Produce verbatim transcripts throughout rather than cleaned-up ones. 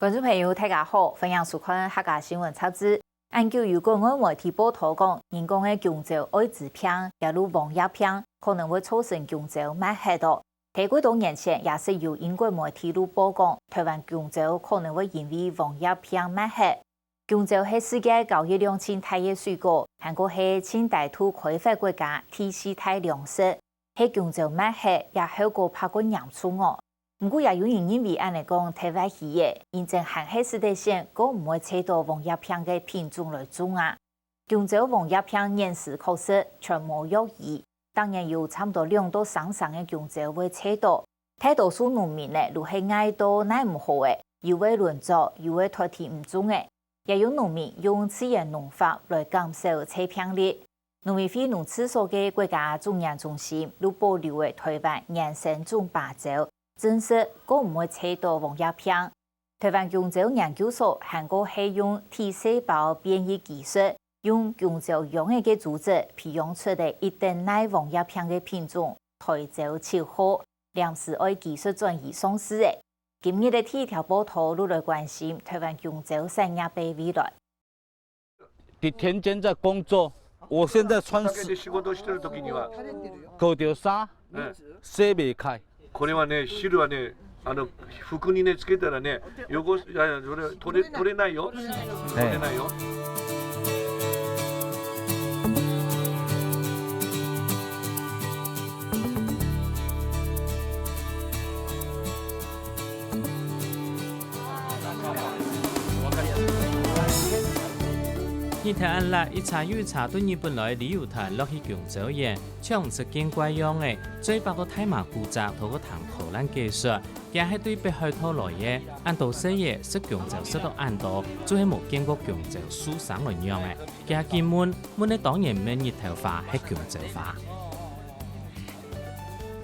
觀眾朋友，大家好，歡迎收看客家新聞雜誌。恁久有國外媒體報導講，人講个弓蕉愛滋病，也就黃熱病，可能會造成弓蕉滅忒哦。在幾多年前，也識有英國媒體就報講，臺灣弓蕉可能會因為黃熱病滅忒。弓蕉係世界交易量盡大个水果，還過係盡低度開發國家第四大糧食，係弓蕉滅忒，也後果怕過嚴重哦。 毋過也有人認為恁呢講忒壞去了，認真還係使得選過毋會啐著黃熱病个品種來種啊。弓蕉黃熱病現時確實全無藥醫，逐年有差毋多兩到三成个弓蕉會啐著。大多數農民呢，就係礙到耐毋好了，有个輪作，有个脫地毋種了，也有農民用自然農法來減少啐病率。農委會農試所个國家種研中心就保留了臺灣原生種芭蕉， 證實過毋會啐著黃熱病。臺灣弓蕉研究所還過係用體細胞變異技術，用弓蕉秧仔个組織培養出个一等耐黃熱病个品種，臺蕉七號，臨時愛技術轉移上市了。今日个第一條報導就來關心臺灣弓蕉產業个未來。 在田間在工作，我現在穿で仕事してる時には、狗丢沙，ね、洗袂開。これはね、汁はね、あの服にね、つけたらね、汚す、いやいや、それ取れ取れないよ。取れないよ。日頭恁烈，一車又一車對日本來个旅遊團落去弓蕉園，像毋識見怪樣仔，嘴巴都大嫲痀隻，透過聽導覽解說，佢係對北海道來个，恁多歲仔，食弓蕉食到恁多，就係無見過弓蕉樹生來樣仔。佢緊問，問个當然毋係日頭花，係弓蕉花。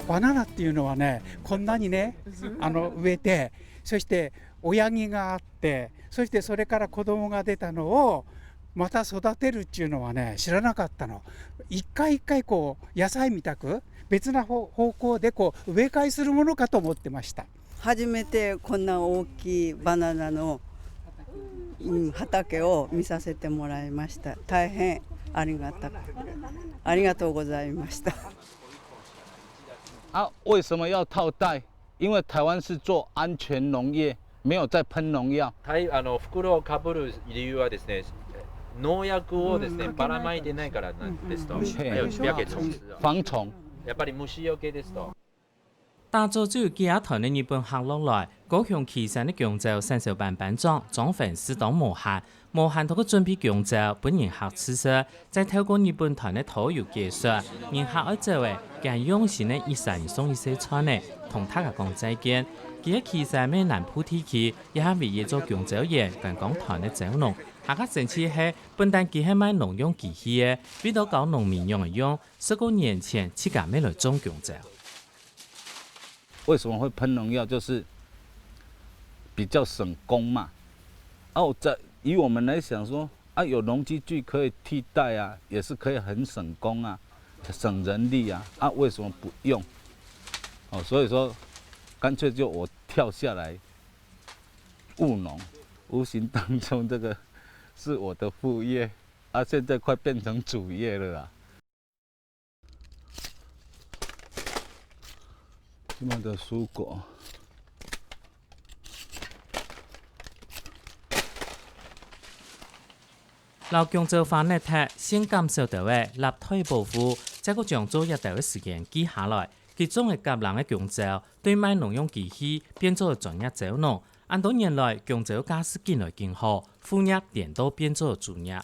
バナナっていうのはね、こんなにね、あの植えて、そして親木があって、そしてそれから子供が出たのをまた育てるっていうのはね、知らなかったの。一回一回こう野菜みたく別な方向でこう植え替えするものかと思ってました。初めてこんな大きいバナナの、うん、畑を見させてもらいました。大変ありがたく、ありがとうございました。啊，为什么要套袋？因为台湾是做安全农业，没有在喷农药。台あの袋をかぶる理由はですね、農药をですね、ばらまいてないからなんですと。うん还有不要给虫吃哦。防虫。やっぱり虫除けですと。打早就有幾下團个日本客落來，高雄旗山个弓蕉生熟板板種，裝粉絲當無閒，無閒透過準備弓蕉分人客試食，再透過日本團个導遊解說，人客愛走个，佢用心个一儕送一細串仔，同大家講再見。佢个旗山係南部地區，一下唯一做弓蕉園觀光團个蕉農，還較神奇係，本旦佢係賣農用機器个，為到教農民仰仔用， 十過年前自家乜來種弓蕉。为什么会喷农药？就是比较省工嘛。哦，在以我们来想说，啊，有农机具可以替代啊，也是可以很省工啊，省人力啊，啊，为什么不用？哦，所以说，干脆就我跳下来务农，无形当中这个是我的副业，啊，现在快变成主业了啊。 今的蔬果。摎弓蕉花捏忒，先減少兜仔，立體保護，再過將做這兜个時間記下來。佢種个甲零个弓蕉，對賣農用機器變做專業蕉農。恁多年來，弓蕉價數緊來緊好，副業顛倒變做主業。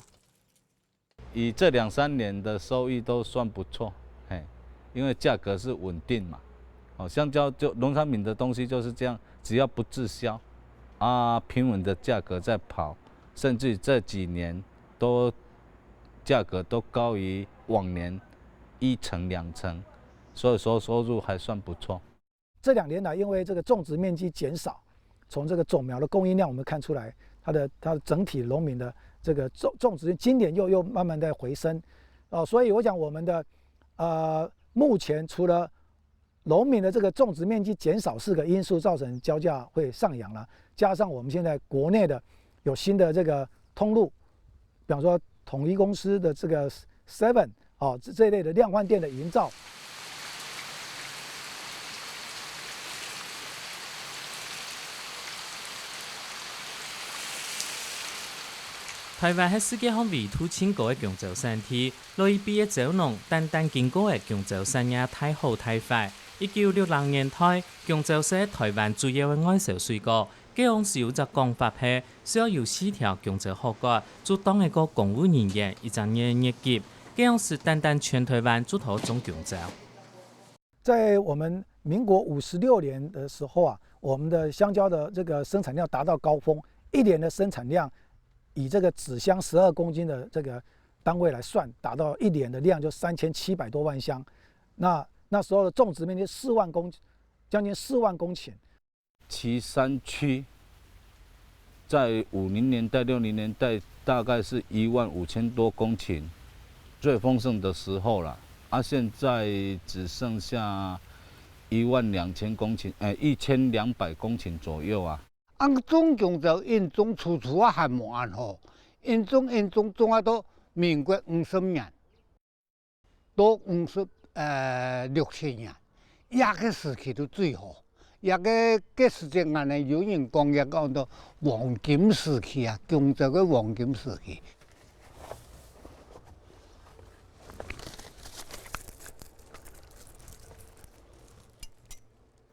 以这两三年的收益都算不错，嘿，因为价格是稳定嘛。哦，香蕉就农产品的东西就是这样，只要不滞销，啊，平稳的价格在跑，甚至于这几年都价格都高于往年一成两成，所以说收入还算不错。 这两年来，因为这个种植面积减少，从这个种苗的供应量我们看出来，它的它的整体农民的这个种种植今年又又慢慢在回升，哦，所以我想我们的呃目前除了农民的这个种植面积减少四个因素造成交价会上扬了，加上我们现在国内的有新的这个通路，比方说统一公司的这个 Seven 哦这这一类的量贩店的营造，台灣係世界上緯度盡高个弓蕉產地，落去比个蕉農單單經過个弓蕉產業大好大壞。一九六零年代，弓蕉係台灣主要个外銷水果。該央時有隻講法係，只要有四條弓蕉好割，就當得過公務人員一隻月月給。該央時單單全台灣就討種弓蕉。在我们民国五十六年的时候啊，我们的香蕉的这个生产量达到高峰，一年的生产量以这个纸箱十二公斤的这个单位来算，达到一年的量就三千七百多万箱。那那时候的种植面积四万公，将近四万公顷。旗山区在五零年代、六零年代大概是一万五千多公顷，最丰盛的时候啦。啊，现在只剩下一万两千公顷，哎，一千两百公顷左右啊。啊，种弓蕉因种处处啊还无恁好，因种因种种啊到民国五十年，到五十呃六七年，这个时期都最好。这个个时节，俺呢有人讲也讲到黄金时期啊，弓蕉个黄金时期。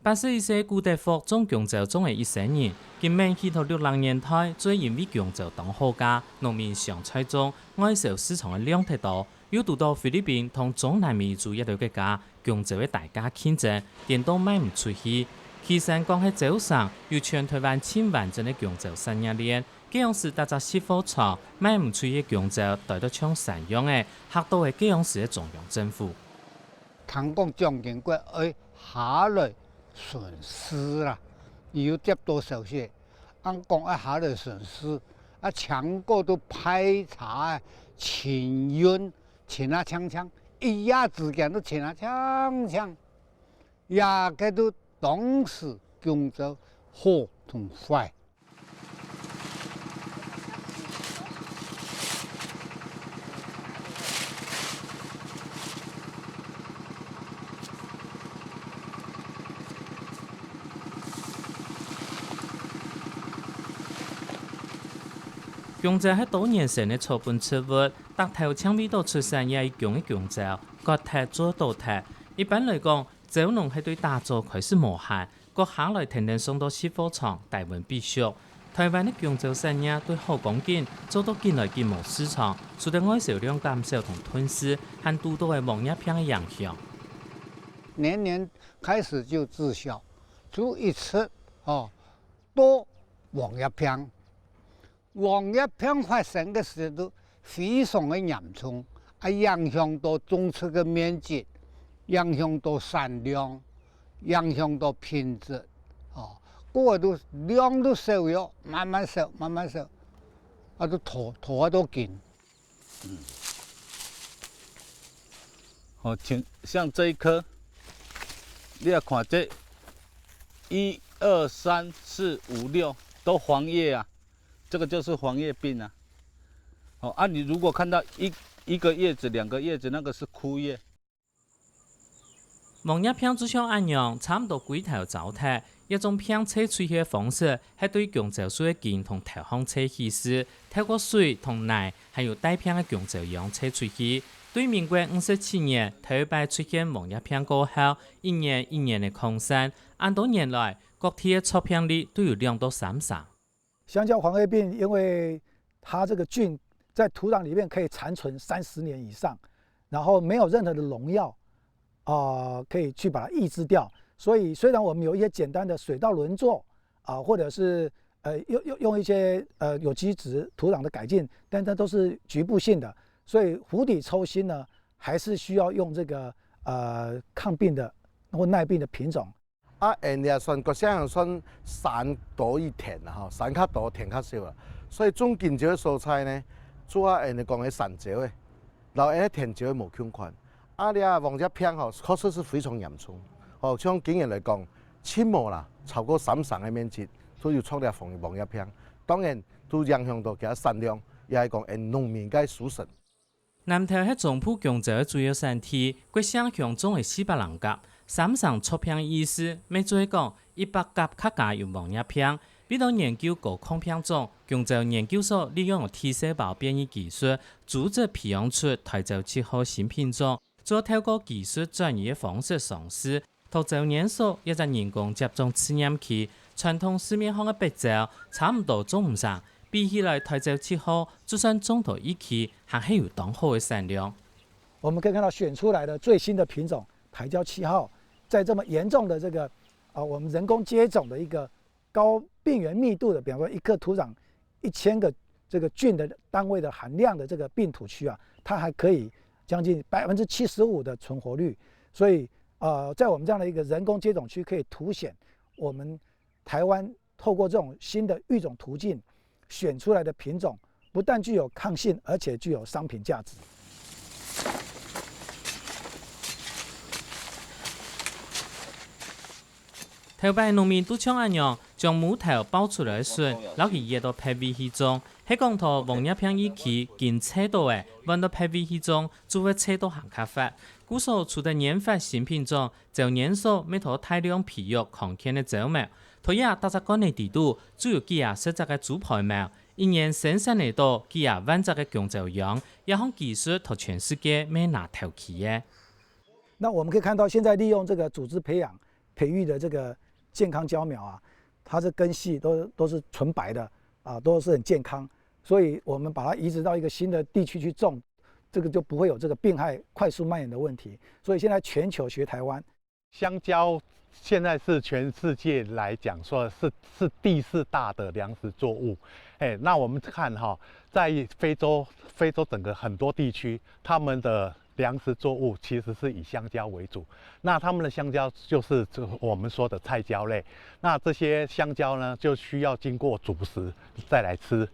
八十一歲古德福種弓蕉種了一生人，今愐去到六零年代，就因為弓蕉當好價，農民常在種，外銷市場个量忒多，又堵到菲律賓同中南美洲一兜國家，弓蕉个大價競爭，顛倒賣毋出去。旗山講係蕉城，有全台灣盡完整个弓蕉產業鏈，該央時逐隻食貨場賣毋出去个弓蕉，堆到像山樣仔，嚇到个該央時个中央政府。 聽講蔣經國愛下來巡視啦，佢有接到消息，恁講愛下來巡視，啊，請過都派車啊，清運，清啊淨淨，一夜之間都清啊淨淨，也个都當時弓蕉好同壞。 弓蕉係多年生个草本植物，逐頭淨為著出產這一弓个弓蕉，割忒做倒忒。一般來講，蕉農係對打早開始無閒， 割下來跈等送到食貨場低溫避暑。臺灣个弓蕉產業對好光景做到緊來緊無市場，使得外銷量減少同鈍勢，還堵著个黃熱病个影響。年年開始就滯銷，就一直哦到黃熱病。 黃熱病發生个時節都非常个嚴重，啊影響到種植个面積，影響到產量，影響到品質，哦，過後都量都少喲，慢慢少，慢慢少，啊都拖拖啊都緊。哦，像像這一棵，你也看這一二三四五六都黃葉啊。 這個就是黃葉病啊。哦，啊，你如果看到一一個葉子、兩個葉子，那個是枯葉。黃熱病就像恁樣，差毋多歸頭燥忒。這種病㧒出去个方式，係對弓蕉樹个根同頭項㧒起始，透過水同泥，還有帶病个弓蕉秧㧒出去。對民國五十七年頭一擺出現黃熱病過後，一年一年个擴散，恁多年來，各地个著病率都有兩到三成。 香蕉黃葉病，因為它這個菌在土壤裡面可以殘存三十年以上，然後沒有任何的農藥，啊、可以去把它抑制掉。所以雖然我們有一些簡單的水稻輪作啊、或者是呃用用用一些呃有機質土壤的改進，但它都是局部性的，所以釜底抽薪呢，還是需要用這個呃抗病的或耐病的品種。 啊，𠊎這算，國姓人算山多於田啦吼，山較多，田較少啦。所以種弓蕉个所在呢，主要𠊎等講个山蕉个，摎𠊎等田蕉个無共款。啊，這黃熱病吼，確實是非常嚴重。吼，像今年來講，盡無啦，超過三成个面積都有著這黃，黃熱病。當然，都影響到佢个產量，也係講𫣆農民个收成。南投係中部弓蕉个主要產地，國姓鄉種个四百零甲，三成著病个意思，乜就係講一百甲較加有黃熱病。為了研究高抗病種，弓蕉研究所利用了T細胞變異技術，組織培養出台蕉七號新品種， 做透過技術轉移个方式上市。讀蕉研所有隻人工接種試驗區，傳統市面項个白蕉差毋多種毋成，比起來台蕉七號，就算種到一期，還係有當好个產量。我們可以看到選出來的最新的品種台蕉七號，在這麼嚴重的這個，呃，我們人工接種的一個高病原密度的，比方說一克土壤一千個這個菌的單位的含量的這個病土區啊，它還可以將近百分之七十五的存活率。所以，呃，在我們這樣的一個人工接種區，可以凸顯我們台灣透過這種新的育種途徑選出來的品種，不但具有抗性，而且具有商品價值。 頭擺農民都像恁樣，將母頭抱出來巡，摎佢挖到別位去種。係講到黃熱病疫區緊掣到咧，換到別位去種，就會掣到還較闊。故所除忒研發新品種，蕉研所乜討大量培育康健个蕉苗。在這逐隻罐仔底肚，就有幾下十隻个豬胚苗，一年生產得到幾下萬隻个弓蕉秧，這項技術在全世界乜拿頭去个。那我們可以看到，現在利用這個組織培養 培育的這個健康蕉苗啊，它是根系都，都是純白的啊，都是很健康，所以我們把它移植到一個新的地區去種，這個就不會有這個病害快速蔓延的問題。所以現在全球學台灣。香蕉現在是全世界來講說是，是第四大的糧食作物。哎，那我們看哈，在非洲，非洲整個很多地區，他們的 糧食作物其實是以香蕉為主。那他們的香蕉就是這我們說的菜蕉類。那這些香蕉呢，就需要經過煮食再來吃。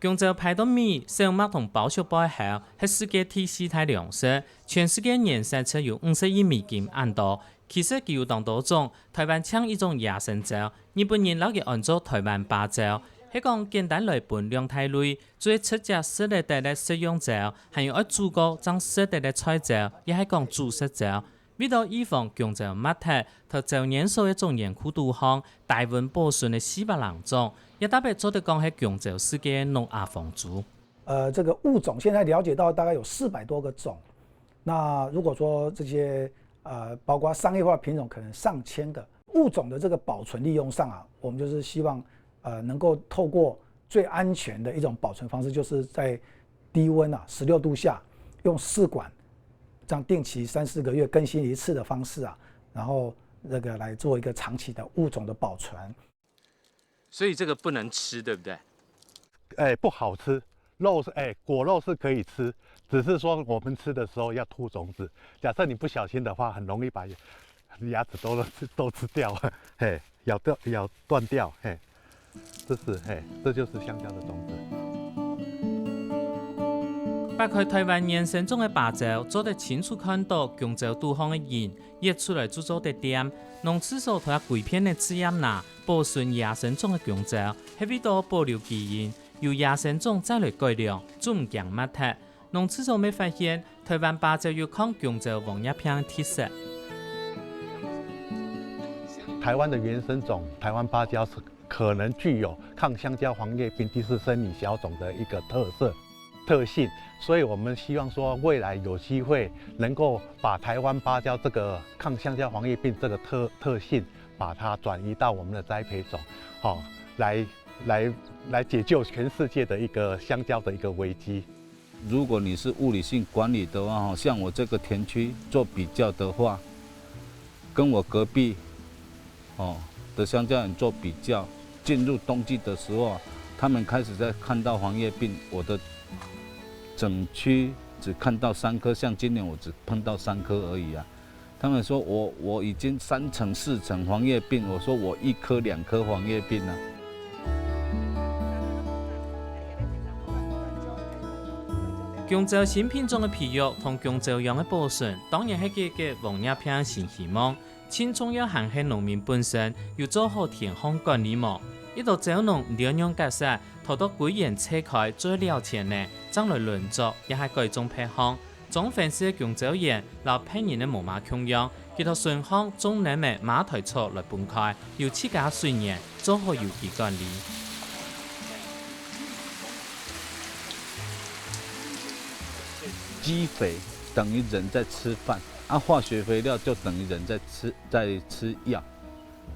弓蕉排到尾，小麥同包粟稗後，係世界第四大糧食，全世界年產值有五十億美金恁多。其實佢有當多種，台灣淨一種野生蕉，日本人摎佢安做台灣芭蕉，係講簡單來分兩大類， 就係直接食得得个食用蕉，還有愛煮過正食得个菜蕉，也係講主食蕉。為了預防弓蕉搣忒，在蕉研所个種研庫肚項，低溫保存个四百零種，也特別做得講係弓蕉世界个諾亞方舟。呃，這個物種現在了解到大概有四百多個種，那如果說這些，呃，包括商業化品種可能上千個，物種的這個保存利用上啊，我們就是希望，呃，能夠透過最安全的一種保存方式，就是在低溫啊，十六度下，用試管這樣定期三四個月更新一次的方式啊，然後那個來做一個長期的物種的保存。所以這個不能吃，對不對？哎，不好吃。肉是，哎，果肉是可以吃，只是說我們吃的時候要吐種子。假設你不小心的話，很容易把牙齒都，都吃掉，嘿，咬掉，咬斷掉，嘿。這是，嘿，這就是香蕉的種子。擘開台灣原生種个芭蕉，做得清楚看到弓蕉肚項个仁，挖出來就做得點。農試所在這規片个試驗林，保存野生種个弓蕉，係為著保留基因，由野生種再來改良，就毋驚搣忒。 農試所乜發現，台灣芭蕉有抗弓蕉黃熱病个特色。台灣的原生種台灣芭蕉是可能具有抗香蕉黃熱病第四生理小種的一個特色，特性，所以我們希望說未來有機會能夠把台灣芭蕉這個抗香蕉黃熱病這個特，特性，把它轉移到我們的栽培種，好，來，來，來解救全世界的一個香蕉的一個危機。 如果你是物理性管理的話，吼，像我這個田區做比較的話，跟我隔壁，哦，的香蕉園做比較，進入冬季的時候啊，他們開始在看到黃熱病，我的整區只看到三棵，像今年我只碰到三棵而已啊。 他們說我，我已經三成四成黃熱病，我說我一棵兩棵黃熱病了。弓蕉新品種个培育同弓蕉秧个保存，當然係解決黃熱病个新希望。盡重要還係農民本身有做好田項管理無？一到蕉農毋知愛仰結煞，拖到歸園切開最了錢呢，正來輪作也係改種別項。種番薯个弓蕉園摎別人个無麼共樣，佢到順項種淰个馬蹄草來分開，有自家水源，做好有機管理。 基肥等於人在吃飯，啊，化學肥料就等於人在吃在吃药，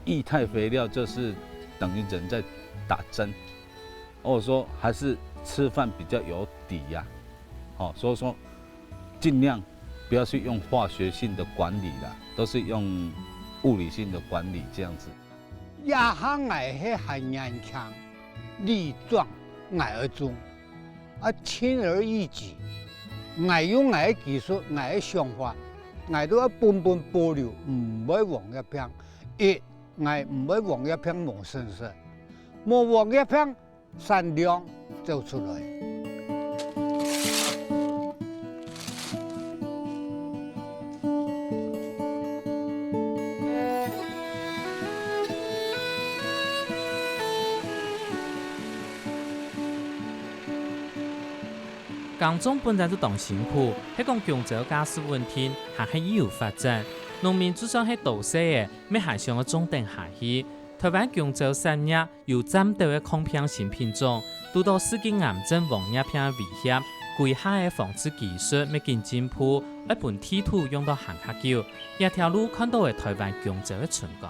液态肥料就是等于人在打针。我说还是吃饭比较有底呀、好、所以说尽量不要去用化学性的管理啦，都是用物理性的管理这样子。這下𠊎係還年輕，力壯，𠊎愛種，啊，輕而易舉。𠊎用𠊎个技術，𠊎个想法，𠊎都愛本本保留，毋會黃葉病。一，𠊎毋會黃葉病無損失，無黃葉病，產量走出來。 耕種本來就當辛苦，係講弓蕉價數穩定，還係有發展。農民就算係多歲仔，乜還想愛種等下去。臺灣弓蕉產業有漸多个抗病性品種，堵到四季癌症、黃葉病个威脅，歸下个防治技術乜緊進步，愛分地土用到還較久。這條路看到个臺灣弓蕉个春光。